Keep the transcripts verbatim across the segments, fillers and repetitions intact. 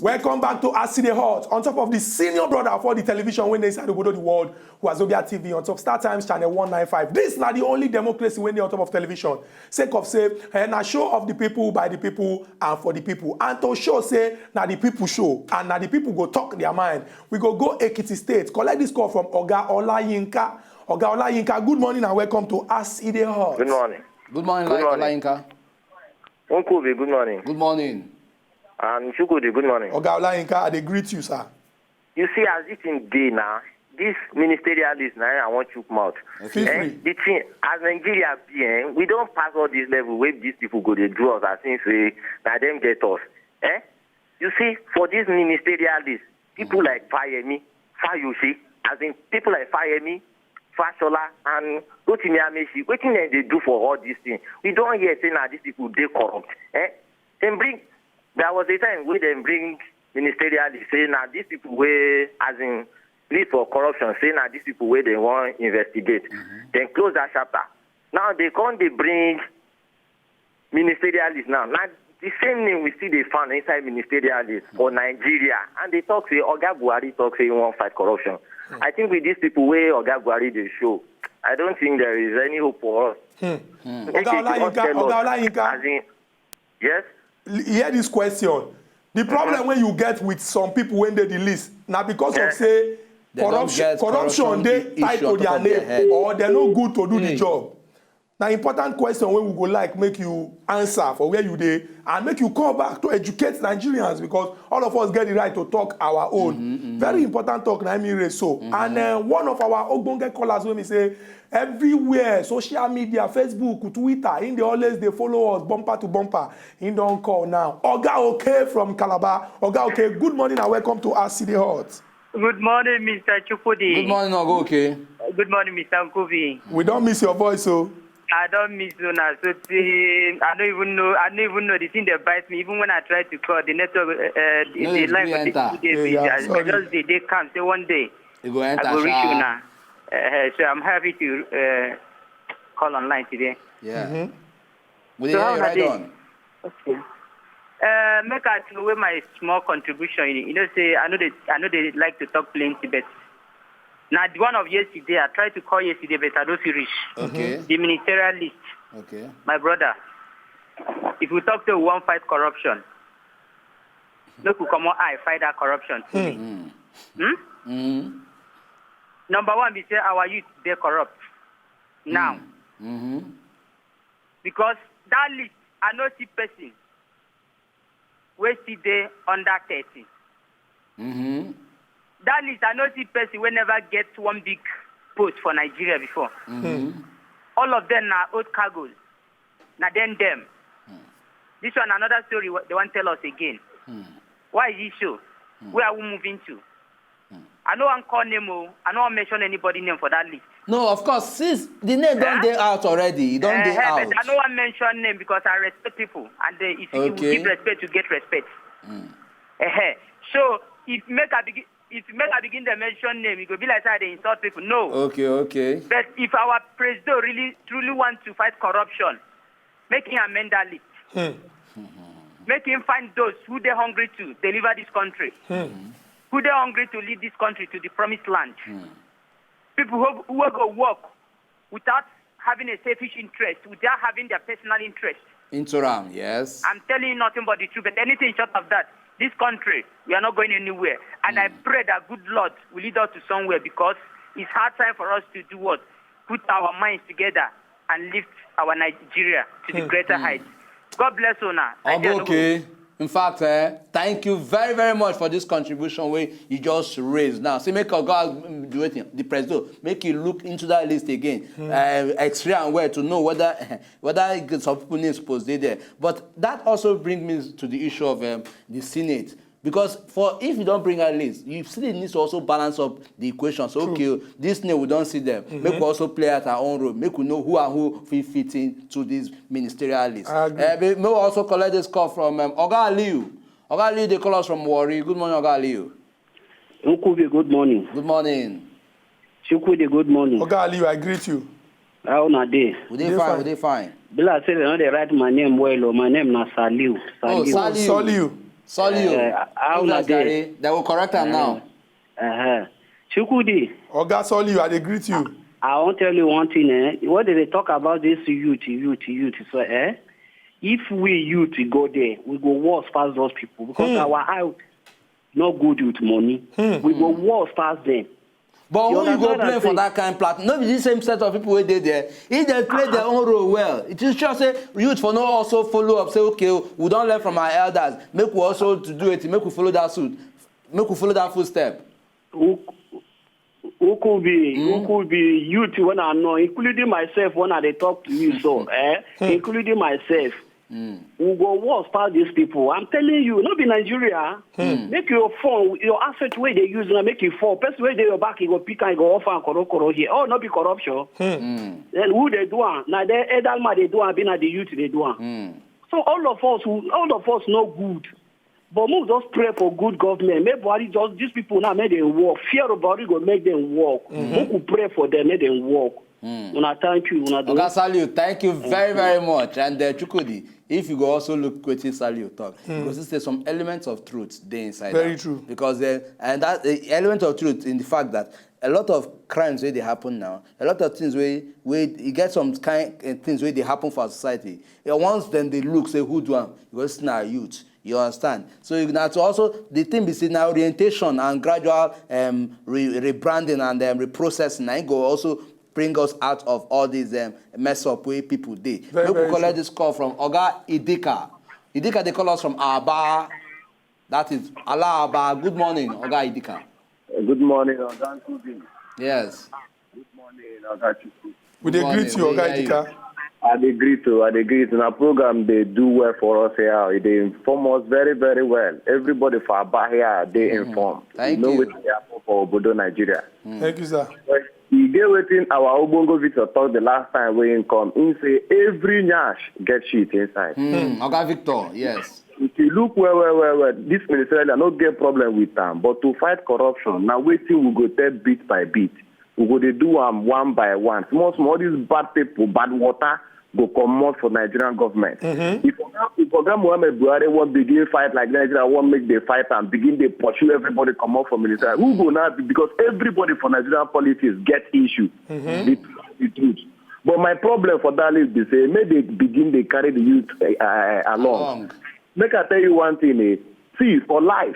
Welcome back to As E Dey Hot, on top of the senior brother for the television wey dey inside obodo the world, Wazobia T V, on top Star Times channel one nine five. This na the only democracy wey dey on top of television, sake of say, eh, na show of the people, by the people, and for the people. And to show say na the people show, and na the people go talk their mind. We go go Ekiti State, collect this call from Oga Olayinka. Oga Olayinka, good morning and welcome to As E Dey Hot. Good morning. Good morning, Good morning. Olayinka. Uncle, good morning. Good morning. And Chukwudi, good morning. Oga Olayinka, I dey greet you, sir. You see, as this thing dey now, this ministerial list now, I want chook mouth. Okay. Feel free. The thing, as Nigeria be, eh, we don't pass all this level where these people go, they draw us as things say, now them get us. Eh? You see, for this ministerial list, people like Fayemi, Fayose, as in people like Fayemi, Fashola, and Rotimi Amechi, wetin dem dey do for all this thing? We don hear say na these people dey corrupt. Eh? Dem bring, there was a time wey dem bring ministerial list, say na these people wey, as in, lead for corruption, say na these people wey dem wan investigate. Dem close that chapter. Now they come dey bring ministerial list now. Na the same name we still dey find inside ministerial list for Nigeria. And they talk say Oga Buhari talk say he wan fight corruption. I think with these people wey Oga Buhari dey show, I don't think there is any hope for us. Make Oga it Olayinka, tell us, Oga Olayinka. As in, yes? L- Hear this question. The problem when you get with some people when they the list, now because of Yes. say They don't corruption, get corruption corruption they issue tied on to top their of their name head. Or they're no good to do the Finish. Job. Na important question wey we go like make you answer for where you dey and make you come back to educate Nigerians, because all of us get the right to talk our own. Very important talk na im raise so. And uh, one of our ogbonge callers wey be say everywhere, social media, Facebook, Twitter, im dey always dey follow us bumper to bumper. Im don call now. Oga Oke from Calabar. Oga Oke, good morning and welcome to As E Dey Hot. Good morning, Mister Chukwudi. Good morning, Oga Oke. Good morning, Mister Nkubi. We don miss your voice o. I don miss una so tey I no even know, I no even know, the thing dey bite me. Even when I try to call, the network, uh, the, No, the it line gree for the enter. two dey Yeah, busy. yeah, I, I sorry. just dey dey calm say one day E go I enter go reach sha. una. Uh, so I'm happy to uh, call online today. Yeah. We dey So hear how you, una ride dey? on. Okay. Uh, make I throw away my small contribution. You know, say I know they, I know they like to talk plenty, but now the one of yesterday, I tried to call yesterday, but I don't feel reach. Okay. The ministerial list. Okay. My brother, if we talk to one fight corruption, look, we come on, I fight that corruption. Hmm. Hmm? Mm. Number one, we say our youth, they corrupt. Now. Mm. Mm-hmm. Because that list, I know see person wey still dey under thirty. Mm-hmm. That list, I no see person wey never get one big post for Nigeria before. Mm-hmm. All of them na old cargoes. Na dem dem. Mm. This one another story wey they wan tell us again. Mm. Why is this so? Mm. Where are we moving to? I no wan call name o. I no wan mention anybody name for that list. No, of course, since the name don dey out already, e don dey out. But I no wan mention name because I respect people, and uh, if you give respect, you get respect. Uh-huh. So if make I begin, if make I begin to mention name, e go be like say I dey insult people. No. Okay, okay. But if our president really truly want to fight corruption, make him amend that list. Hmm. Make him find those who dey hungry to deliver this country, hmm, who dey hungry to lead this country to the promised land. Hmm. People who, who go work without having a selfish interest, without having their personal interest. Into am, yes. I'm telling you nothing but the truth, but anything short of that, this country, we are not going anywhere. And mm. I hmm. pray that good Lord will lead us to somewhere, because it's hard time for us to do what? Put our minds together and lift our Nigeria to the hmm. greater hmm. height. God bless you now. Okay. In fact, eh, thank you very, very much for this contribution wey you just raised. Now, say make Oga mm, do wetin the president make you look into that list again, hmm. uh, X-ray and well to know whether whether some people name suppose dey there. But that also brings me to the issue of um, the Senate. Because for if you don bring out list, you still need to also balance up the equation. So okay, this name we don see them. Mm-hmm. Make we also play out our own role. Make we know who and who fit fit in to this ministerial list. I agree. Uh, make we also collect this call from um, Oga Aliu. Oga Aliu dey call us from Warri. Good morning, Oga Aliu. Nkubi, good morning. Good morning. Chukwudi, good morning. Oga Aliu, I greet you. How una dey? We dey fine, we dey fine. Be like say they no dey write my name well o. My name na Saliu. Oh, Saliu. Saliu. Sorry, you. Uh, how una dey? They will correct am now. Uh-huh. Chukwudi, Oga Soliu, I dey greet you. I wan tell you one thing. Eh? What they dey talk about this youth, youth, youth? So, eh? If we youth go there, we go worse pass those people because our eye no good with money. We go worse pass them. But You who you go understand what blame I'm for saying? That kind platform? No be the same set of people wey dey there. If they play their own role well, it is sure say youth for no also follow up. Say, okay, we don learn from our elders. Make we also to do it. Make we follow that suit. Make we follow that footstep. Who, who could be, who could be youth when I know, including myself when I dey talk to you, so, eh? Including myself. We go worse pass these people. I'm telling you, not be Nigeria. Make your phone, your asset wey they use now, make it fall. Person wey dey your back, he go pick and he go offer and koro koro here. Oh, not be corruption. Then who they do am? Now the elder man they do am, be na the youth they do am. So all of us, who, all of us, no good. But make we just pray for good government. Make Buhari just these people now make them work. Fear of Buhari go make them work. Make we pray for them, make them work. Una thank you. Una do. Oga Saliu, thank you very, very much. And uh, Chukwudi, if you go also look wetin Saliu talk, you go see say some elements of truth dey inside Very am. True. Because uh, and that uh, element of truth in the fact that a lot of crimes wey dey happen now, a lot of things wey wey e get some kind uh, things wey dey happen for our society. Uh, once dem dey look say who do am, you go see na youth. You understand? So you na to also the thing be say na orientation and gradual um, re rebranding and um, reprocessing na im go also bring us out of all these um, mess up wey people dey. Very, Make we very collect true. This call from Oga Idika. Idika dey call us from Aba. That is Alaba. Good morning, Oga Idika. Good morning, Oga Kubi. Yes. Good morning, Oga Chukwu. We dey Morning, greet you, we Oga hear you. Idika. I dey greet you. I dey greet you. Na program dey do well for us here. E dey inform us very, very well. Everybody for Aba here dey informed. Thank You know you. Wetin dey happen for obodo Nigeria. Thank you, sir. E get wetin our ogbonge Victor talk the last time wey he come. He say every nyash get shit inside. Hmm, Oga Victor, yes. If you look well, well, well, well, this ministerial no get problem with am, but to fight corruption, na wetin we go tell bit by bit. We go dey do am one by one. Small, small, all these bad people, bad water go comot for Nigerian government. If Oga, if Oga Muhammad Buhari wan begin fight like Nigeria wan make dey fight and begin dey pursue everybody comot for ministerial, who go now be? Because everybody for Nigerian politics get issue. The, the truth. But my problem for that list be say make they begin dey carry the youth uh, uh, along. Along. Make I tell you one thing. Eh? See, for life,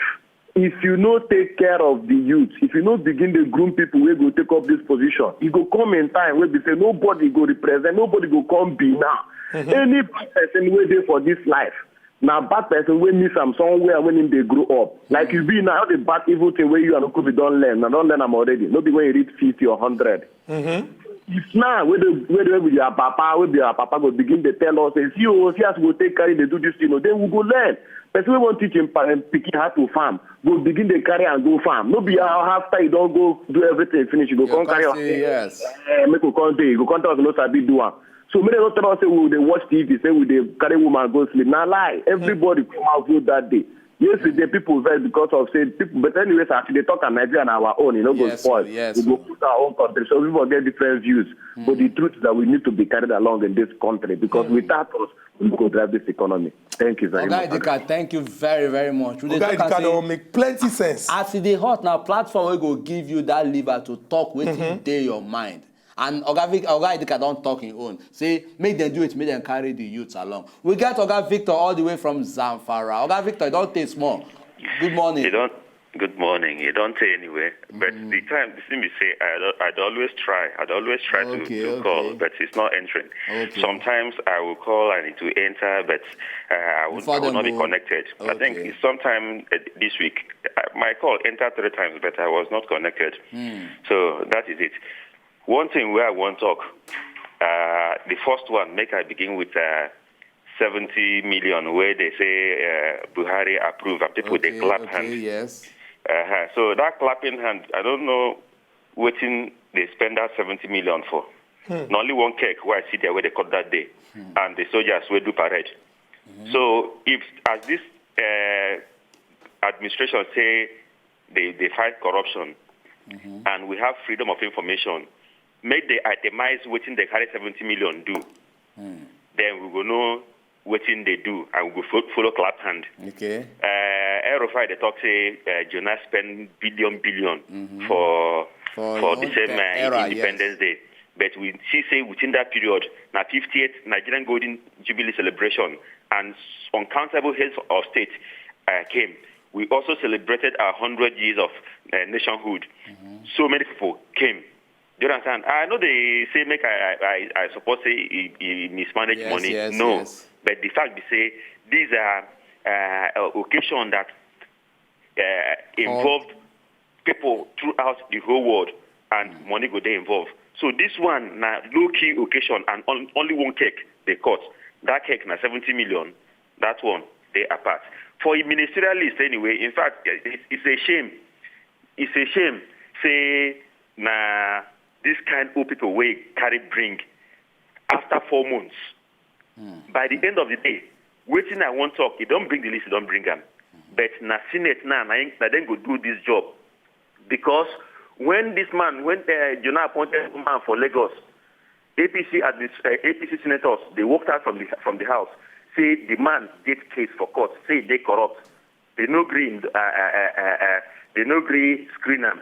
if you no take care of the youth, if you no begin dey groom people wey go take up this position, e go come in time wey be say nobody go represent, nobody go come be now. Any bad person wey dey for this life, na bad person wey miss am somewhere when him dey grow up. Like you be now, the bad evil thing wey you and Okubi don learn, I don learn am already. No be when you reach fifty or hundred. If now wey dey wey dey with your papa, wey be your papa go begin dey tell us say, see o, see as we go take carry dey do this thing o, then we go learn. Person wey wan teach him parent pikin how to farm go begin dey carry am go farm. No be how after you don go do everything finish, you go Your come carry am. country, yes. Eh, make we come dey, you go come tell us no sabi do am. So make dem no tell us say we dey watch T V, say we dey carry woman go sleep. Na lie. Everybody come out vote that day. Yesterday, people vex because of say people. But anyways, as we dey talk, and Nigeria na our own, e no go Yes, spoil. yes, We go o. put our own country. So people get different views. But the truth is that we need to be carried along in this country because without us, we no go drive this economy. Thank you very Oga much. Idika, thank you very, very much. We dey Oga talk am Idika say, don make plenty sense. As e dey hot now, platform wey go give you that liver to talk wetin dey your mind. And Oga Vic, Oga Idika don talk him own. Say make dem do it, make dem carry the youths along. We get Oga Victor all the way from Zamfara. Oga Victor, e don tey small. Good morning. You don't. Good morning. You don't say anywhere. But the time, the thing we say, I don't, I'd always try. I'd always try Okay, to, to okay. Call, but it's not entering. Okay. Sometimes I will call and it will enter, but uh, I, would, Before I will them not be go- connected. I think Okay. it's sometime uh, this week. Uh, my call entered three times, but I was not connected. So that is it. One thing where I want to talk. Uh, the first one, make I begin with uh, seventy million where they say uh, Buhari approve and people they Okay, clap okay, hands. Yes. Uh-huh. So that clapping hand, I don't know wetin they spend that seventy million for. Na only one cake where I see there where they cut that day, and the soldiers will do parade. So if as this uh, administration say they, they fight corruption, and we have freedom of information, make they itemize wetin they carry seventy million do. Then we go know wetin dey do, and we go fo- follow clap hand. Okay. Uh, El Rufai dey talk say uh, Jonah spend billion billion for For for him the own same te- uh, era, Independence Day. But we see say within that period, na fiftieth Nigerian Golden Jubilee celebration and uncountable heads of state uh, came. We also celebrated our hundred years of uh, nationhood. So many people came. Do you understand? I know they say make I I, I, I suppose say he, he mismanage Yes, money. yes, No, yes. But the fact be say these are uh, uh, occasion that uh, involved people throughout the whole world, and money go dey involved. So this one na low key occasion, and on, only one cake dey cut. That cake na seventy million. That one dey apart for a ministerial list anyway. In fact, it, it's a shame. It's a shame say na this kind of people wey carry bring after four months. By the end of the day, wetin I wan talk, e don bring the list, e don bring am. But na Senate now, na, him- na dem go do this job. Because when this man, when uh, Jonah appointed man for Lagos, A P C admin, uh, A P C senators, they walked out from the from the house, say the man get case for court, say they corrupt. They no gree, uh, uh, uh, uh, uh, they no gree screen am.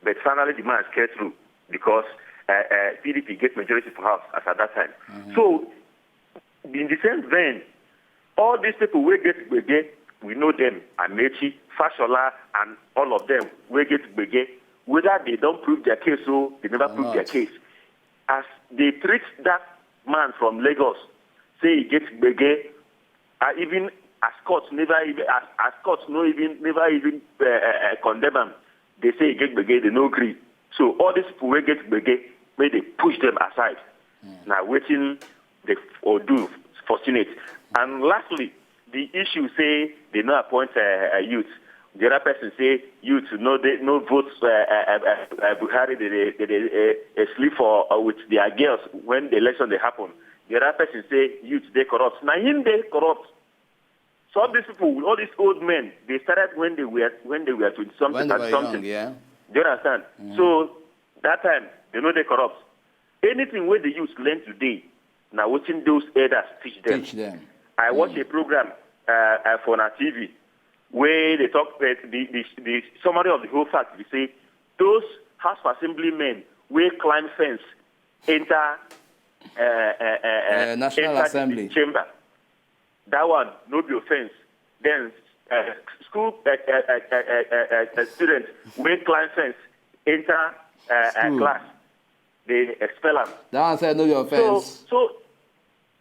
But finally, the man get through because uh, uh, P D P get majority for house as at that time. So in the same vein, all these people wey get gbege, we know them, Amechi, Fashola, and all of them wey get gbege, whether they don prove their case or they never prove their not. Case. As they treat that man from Lagos, say he get gbege, uh, even as court never even as, as court no even never even uh, uh, uh, condemn am. They say he get gbege, they no gree. So all these people wey get gbege, make they push them aside. Na wetin they for do for Senate. And lastly, the issue say they no appoint uh, uh, youth. The other person say youth no dey no vote uh, uh, uh, uh, uh, Buhari, they dey they dey uh, uh, sleep for uh, with their girls when the election dey happen. The other person say youth dey corrupt. Na him dey corrupt. Some of these people, all these old men, they started when they were when they were twenty something, When they thirty were something. Young, yeah. Do you understand? So that time they no dey corrupt. Anything wey the youth learn today, na wetin those elders teach them. Teach them. I watch a program uh, uh, for na T V where they talk uh, the, the the summary of the whole fact. They say those House of Assembly men wey climb fence enter uh, uh, uh, uh, Uh, National enter the Assembly. Chamber. That one no be offense. Then uh, school uh, uh, uh, uh, uh, uh, uh, students wey climb fence enter uh, uh, School. Class, they expel am. That one said no be So offense. so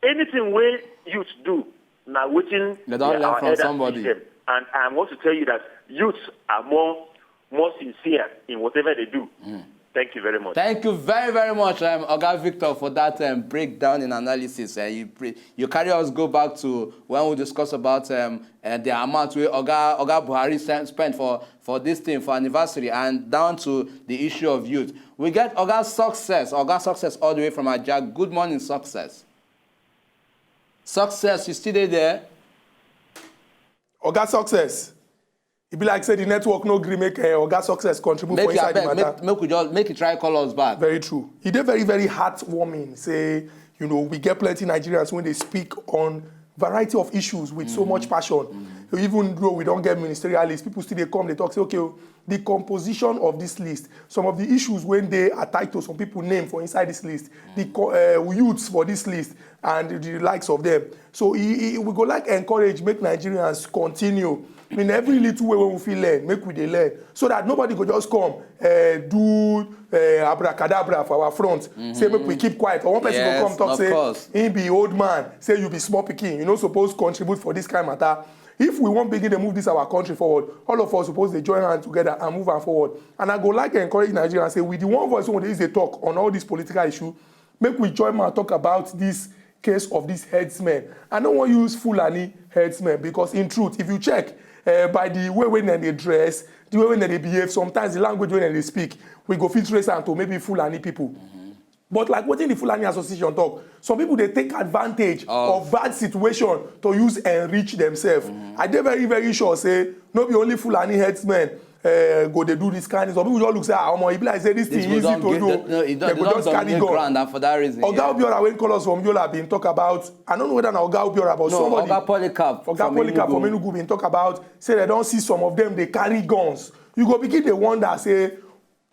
anything wey youth do na wetin They don learn our from elders somebody. Teach them. And I am also tell you that youths are more more sincere in whatever they do. Thank you very much. Thank you very, very much, um, Oga Victor, for that um, breakdown and analysis. Uh, you pre- you carry us go back to when we discuss about um, uh, the amount we Oga Oga Buhari sen- spent for for this thing for anniversary and down to the issue of youth. We get Oga Success, Oga Success all the way from Ajah. Good morning, Success. Success, you still dey there? Oga Success. E be like say the network no gree make uh, Oga Success contribute Make for you inside the abeg, matter. make, make we just make you try call us back. Very true. E dey very very heartwarming. Say you know we get plenty Nigerians when they speak on variety of issues with so much passion. Even though we don't get ministerial list, people still they come, they talk say okay, oh, the composition of this list, some of the issues when they are tied to some people name for inside this list, the co- uh, youths for this list, and the likes of them. So e, e, we go like encourage make Nigerians continue in every little way wey we fit learn, make we dey learn, so that nobody go just come uh, do uh, abracadabra for our front. Say make we keep quiet. Or one person Yes, go come talk of say course. He be old man. Say you be small pikin. You no suppose contribute for this kind matter. If we wan begin dey move this our country forward, all of us suppose dey join hand together and move am forward. And I go like encourage Nigerians say with the one voice wey we dey use dey talk on all this political issue, make we join mouth talk about this case of this herdsmen. I no wan use Fulani herdsmen because in truth, if you check uh, by the way wey dem dey dress, the way wey dem dey behave, sometimes the language wey dem dey speak, we go fit trace am to maybe Fulani people. But like wetin the Fulani Association talk, some people dey take advantage Oh. of bad situation to use enrich themselves. I dey very very sure say no be only Fulani herdsmen uh, go dey do this kind of thing. Some people just look say, ah, omo, e be like say this thing easy to do. They go just carry gun. Ground, and for that reason, Oga Obiora, when call us from Yola, been talk about, I don't know whether na Oga Obiora, but no, somebody, Oga Polycarp, Oga Polycarp from Enugu been talk about, say they don see some of them dey carry guns. You go begin dey wonder, say,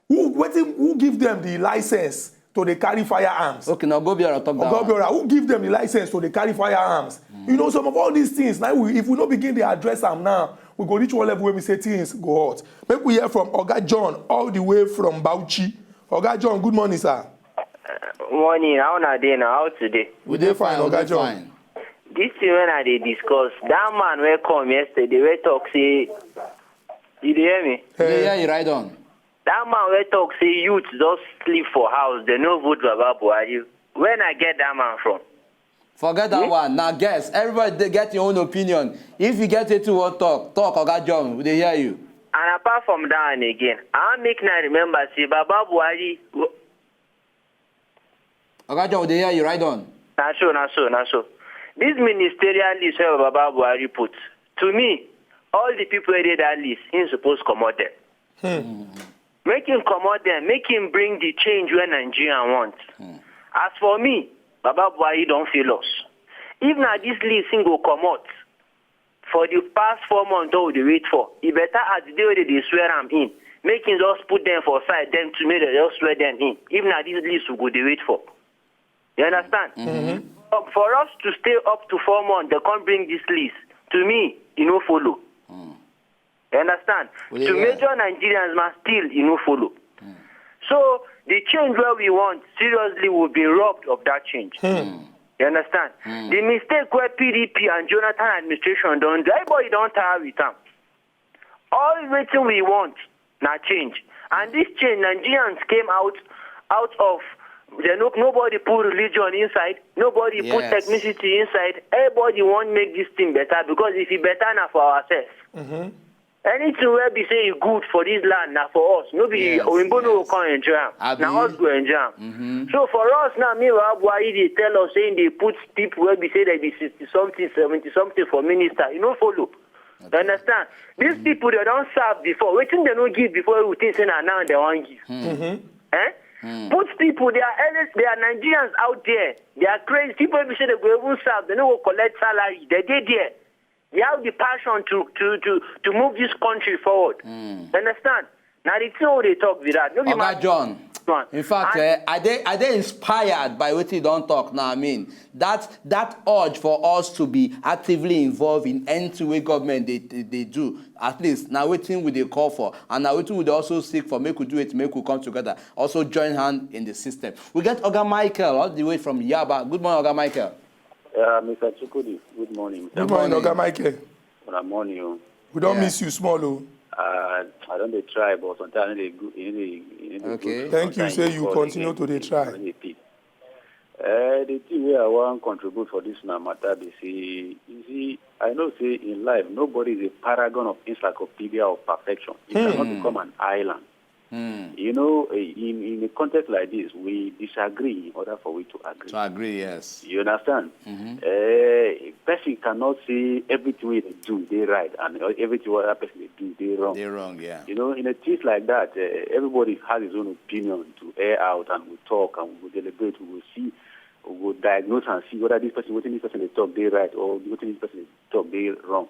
who, wetin, who give them the license to dey carry firearms? Okay, now Oga Obiora talk that one. Oga Obiora, who give them the license to dey carry firearms? You know, some of all these things, now we, if we no begin dey address am now, we go reach one level where we say things go hot. Make we hear from Oga John, all the way from Bauchi. Oga John, good morning, sir. Morning, how una dey now? How today? We dey fine, Oga John. This thing when I dey discuss, that man wey come yesterday, wey talk say, you dey hear me? We dey hear you, right on. That man wey talk say youth just sleep for house, they no vote Baba Buhari. Where I get that man from? Forget that one. Now guess, everybody dey get your own opinion. If you get it to what talk, talk, Oga John, we dey hear you. And apart from that one again, I wan make una remember say Baba Buhari, Oga John, we dey hear you, right on. Na so, na so, na so. This ministerial list wey Baba Buhari put, to me, all the people wey dey that list, him suppose comot them. Make him comot them, make him bring the change wey Nigeria want. As for me, Baba Buhari don fail us. If na this list him go comot, for the past four months wey we dey wait for, e better as the day wey they dey swear am in, make him just put them for side, them to make they just swear them in. If na this list we go dey wait for. You understand? For us to stay up to four months, they come bring this list. To me, e no follow. You understand? To major Nigerians, man, still e no follow. So the change wey we want, seriously, we be robbed of that change. You understand? The mistake wey P D P and Jonathan administration don do, everybody don tire with am. All wetin we want na change. And this change, Nigerians came out, out of, they no, nobody put religion inside, nobody put ethnicity inside. Everybody wan make this thing better, because if e better, na for ourselves. Anything wey be say e good for this land, na for us. No be oyinbo no go come enjoy am. Na us go enjoy am. So for us now, me, Baba Buhari dey tell us say they put people wey be say they be sixty something, seventy something for minister. You no follow. You understand? These people, they don serve before. Wetin they no give before, we think say na now they wan give. Eh? Put people, they are earnest, they are Nigerians out there. They are crazy. People wey be say they go even serve, they no go collect salary. They dey there. They have the passion to, to, to, to move this country forward. You understand? Now the thing wey they talk be that. No be Oga John, in fact, eh, I dey, I dey inspired by wetin you don talk now. I mean, that, that urge for us to be actively involved in anything wey government dey, dey, dey do. At least na wetin we dey call for, and na wetin we dey also seek for. Make we do it, make we come together, also join hand in the system. We get Oga Michael all the way from Yaba. Good morning, Oga Michael. Yeah, Mister Chukwudi, good morning. Good morning, Oga Michael. Good morning. We don miss you small o. Uh, I don dey try, but sometimes I no dey go, e no dey, e no dey go. Okay. Thank you, say you continue to dey try. Uh, the thing wey I wan contribute for this na matter be say, you see, I know say in life, nobody is a paragon of encyclopedia of perfection. You cannot become an island. You know, eh, in, in a context like this, we disagree in order for we to agree. To agree, yes. You understand? Eh, person cannot say everything wey they do dey right and everything wey other person dey do dey wrong. Dey wrong, yeah. You know, in a things like that, eh, everybody has his own opinion to air out, and we talk and we go deliberate, we go see, we go diagnose and see whether this person, wetin this person dey talk dey right, or wetin this person dey talk dey wrong.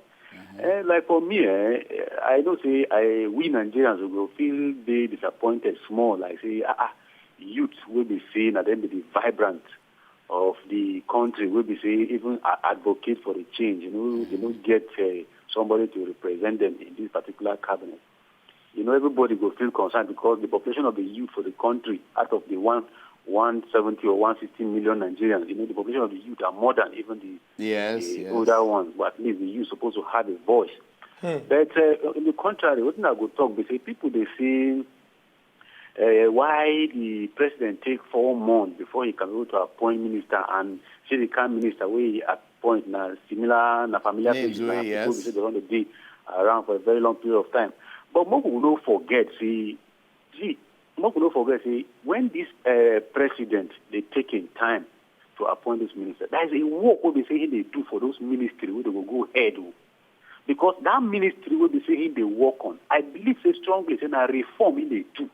Eh, like for me, eh, I know say I, we Nigerians, we go feel dey disappointed small, like say, ah, ah, youth wey be say na dem be the vibrant of the country, wey be say even a-, advocate for the change. You know, they no get, eh, somebody to represent them in this particular cabinet. You know, everybody go feel concerned because the population of the youth for the country, out of the one, one seventy or one sixty million Nigerians, you know, the population of the youth are more than even the, the older ones. But at least the youth supposed to have a voice. But, uh, in the contrary, wetin I go talk be say people dey say, uh, why the president take four months before he can be able to appoint minister, and say the kind minister wey he appoint na similar, na familiar faces, na people wey be say they don dey around for a very long period of time. But make we no forget say, see, make we no forget say when this, uh, president dey take him time to appoint this minister, that is a work wey be say he dey do for those ministry wey dey go go head o. Because that ministry wey be say he dey work on, I believe say strongly say na reform he dey do.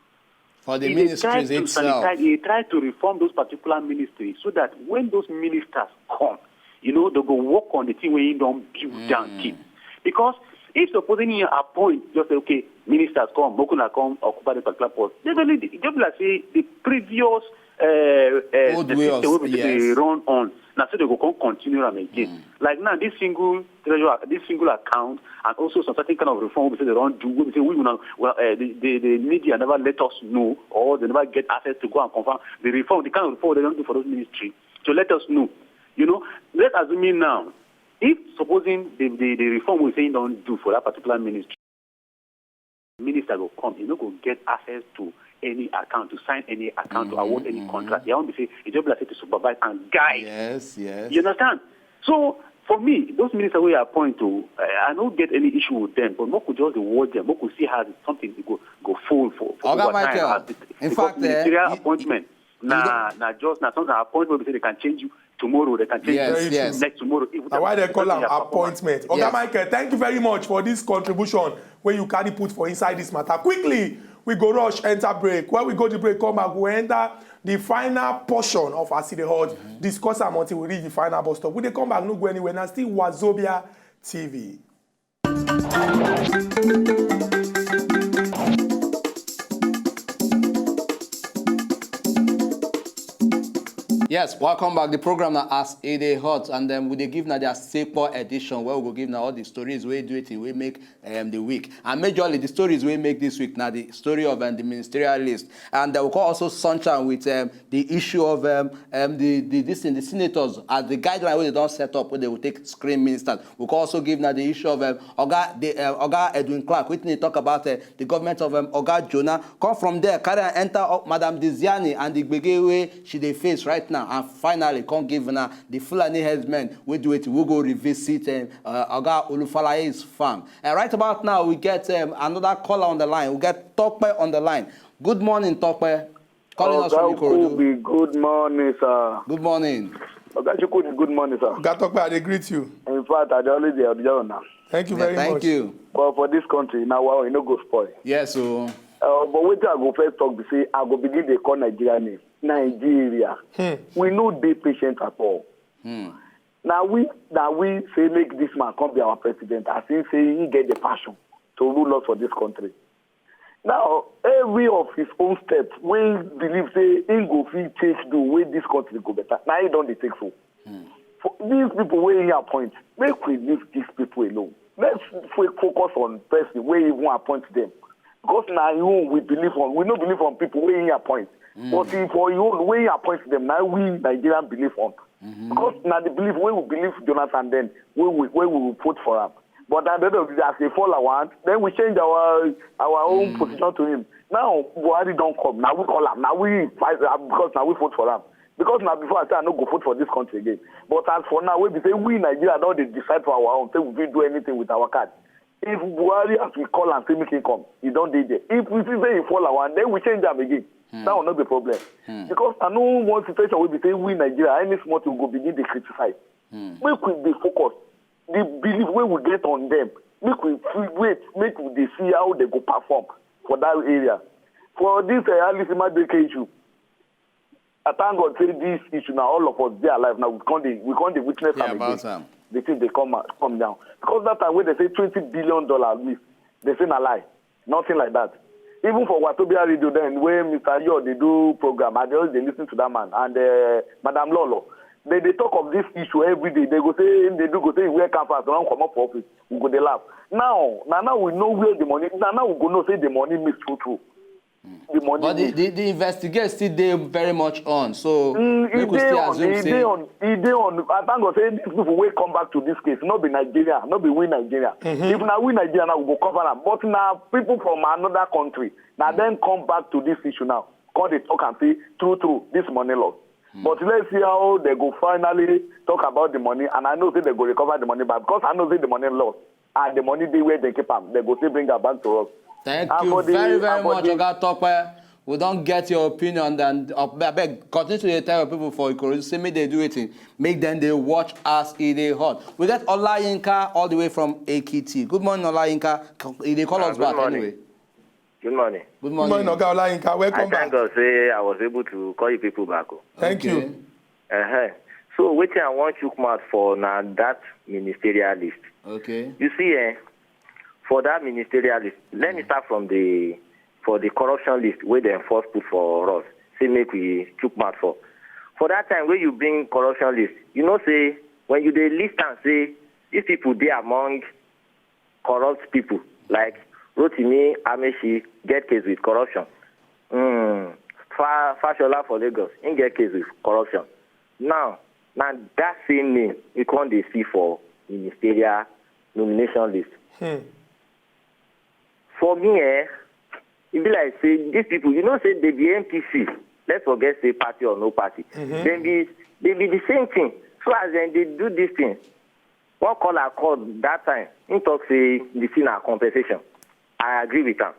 For the He dey try ministries to itself. sanitize, he try to reform those particular ministries so that when those ministers come, you know, they go work on the thing wey he don build down keep. Because if supposing he appoint, just say, okay, ministers come, make una come occupy the particular post. They go need, just be like say the previous uh, uh, Old the way system of- wey be say dey yes. run on, na so they go come continue am again. Like now, this single treasurer, this single account, and also some certain kind of reform wey be say they don do, wey be say we una, well, uh, the, the, the media never let us know, or they never get access to go and confirm the reform, the kind of reform they don do for those ministry. So let us know. You know, let's assume now, if supposing the, the, the reform we say he don do for that particular ministry, minister go come, he no go get access to any account, to sign any account, to award any contract. They only say, he just be like say to supervise and guide. Yes, yes. You understand? So for me, those ministers wey I appoint to, I, I no get any issue with them, but make we just dey watch them, make we see how something go go fold for, for Oga over time. Michael, As it- in because fact, eh, ministerial you- appointment you na na just na something appointment wey be say they can change you tomorrow, they can change Yes, you yes. next tomorrow. If Na why they call am your performance. appointment. Oga Yes. Michael, thank you very much for this contribution wey you carry put for inside this matter. Quickly, we go rush enter break. When we go the break, come back, we enter the final portion of As E Dey Hot. Discuss am until we reach the final bus stop. We dey come back, no go anywhere. Now still Wazobia T V. Yes, welcome back. The program na As E Dey Hot, and then we dey give na their staple edition where we go give na all the stories wey do it wey make um, the week, and majorly the stories wey make this week na the story of um, the ministerial list, and uh, we can also sunshine with um, the issue of um, um, the the this thing, the senators as the guideline wey they don set up wey they will take screen ministers. We can also give na the issue of um, Oga the uh, Oga Edwin Clark, wetin he talk about uh, the government of um, Oga Jonah. Come from there, carry am enter up Madam Diziani and the gbege wey she dey face right now, and finally come give na the Fulani headsmen wey do it. We go revisit um, uh, Oga Olufalaye's farm. And right about now, we get um, another caller on the line. We get Tokpe on the line. Good morning, Tokpe. Calling us from Oga Ikorodu. Kubi, good morning, sir. Good morning. Oga Chukwudi, good morning, sir. Oga Tokpe, I dey greet you. In fact, I dey always dey observe una. Thank you Yeah, very thank much. you. But for this country, now wow, e no go spoil. Yes, so Uh, but wetin I go first talk be say I go begin dey call Nigeria name. Nigeria. We no dey patient at all. Na we na we say make this man come be our president as he say he get the passion to rule us for this country. Now, every of his own step wey he believe say he go fit take do wey this country go better, na he don dey take so. For these people wey he appoint, make we leave these people alone. Let's fo- focus on person wey even appoint them. Because na him own we believe on. We no believe on people wey he appoint. But if for him own wey he appoint them, na we Nigerian believe on. Because na the belief wey we believe Jonathan then, wey we wey we will vote for am. But at the end of the day, as a follower, then we change our our own position to him. Now Buhari don come. Na we call am. Na we fight am because na we vote for am. Because na before I say I no go vote for this country again. But as for now, wey be say we Nigeria don dey decide for our own, say we fit do anything with our card. If Buhari, as we call am, say make him come, he don dey there. If we see say he fall our hand, then we change am again. That one no be problem. Because I no want situation wey be say we Nigeria, any small thing go begin dey criticize. Make we dey focus. The belief wey we get on them, make we fit wait, make we dey see how they go perform for that area. For this uh, Alice Madueke issue, I thank God say this issue now all of us dey alive now. We come dey we come dey witness Yeah, am about again. am. The thing dey come out, come down because that time wey they say twenty billion dollar miss, they say na lie, nothing like that. Even for Watobia radio then wey Mister Yo dey do program, I dey always dey listen to that man and uh, Madam Lolo. They dey talk of this issue every day. They go say they do go say wear canvas run comot for office. We go dey laugh. Now na now we know where the money. Na now we go know say the money miss true true. The money But the, miss. the, the investigate still dey very much on, so Mm, we e could dey still on, assume e say dey on, e dey on. I thank God say these people wey come back to this case, no be Nigeria, no be we Nigeria. If na we Nigeria now, we go cover am. But na people from another country, na dem come back to this issue now. Come dey talk am say true true, this money loss. But let's see how they go finally talk about the money, and I know say they go recover the money back because I know say the money lost and the money dey where they keep am, they go still bring am back to us. Thank And you for the- very, very and for much, the- Oga Tope. We don't get your opinion, and uh, I beg, continue to dey tell your people for Ikorodu, say make they do it, make them they watch as e dey hot. We get Olayinka all the way from Ekiti. Good morning, Olayinka. E dey call Ah, us good back morning. Anyway. Good morning. Good Good morning, morning. Oga Olayinka. I Welcome thank back. God say I was able to call you people back. Oh. Thank Okay. You. Uh-huh. So wetin I wan chook mouth for na that ministerial list. Okay. You see, eh, for that ministerial list, let me start from the for the corruption list wey dem first put for us. Say make we chook mouth for. For that time wey you bring corruption list, you know say when you dey list am say these people dey among corrupt people like Rotimi Amaechi get case with corruption. Mm. Fa Fashola for Lagos, he get case with corruption. Now, na that same name you come dey see for ministerial nomination list. Hmm. For me, eh, e be like say these people, you know say they be N P C. Let's forget say party or no party. Dem be they be the same thing. So as dem dey do this thing, one caller call that time. He talk say the thing na compensation. I agree with am.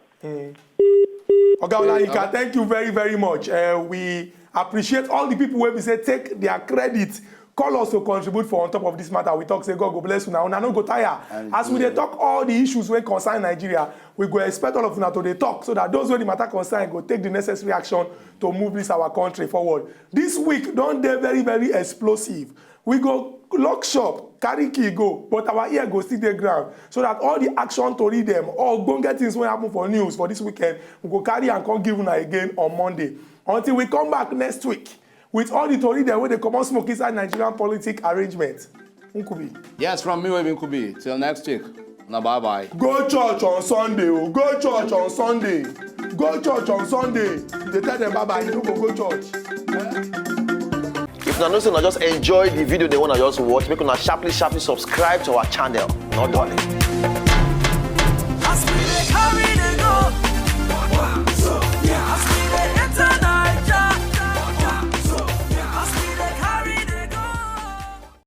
Oga Olayinka, thank you very, very much. Uh, we appreciate all the people wey be say take their credit, call us to contribute for on top of this matter. We talk say God go bless una. Una no go tire. As we dey talk all the issues wey concern Nigeria, we go expect all of una to dey talk so that those wey the matter concern go take the necessary action to move this our country forward. This week don dey very, very explosive. We go lock shop, carry key go, but our ear go still dey ground so that all the action tori dem or ogbonge things wey happen for news for this weekend, we go carry am come give una again on Monday. Until we come back next week with all the tori dem wey dey comot smoke inside Nigerian politic arrangement. Nkubi. Yes, from me, Webin Kubi. Till next week. Now, bye bye. Go church on Sunday, oh, go church on Sunday. Go church on Sunday. They tell them bye bye, you no go go church. If una know say una just enjoy the video they wanna just watch, make una sharply sharply subscribe to our channel. Not darling.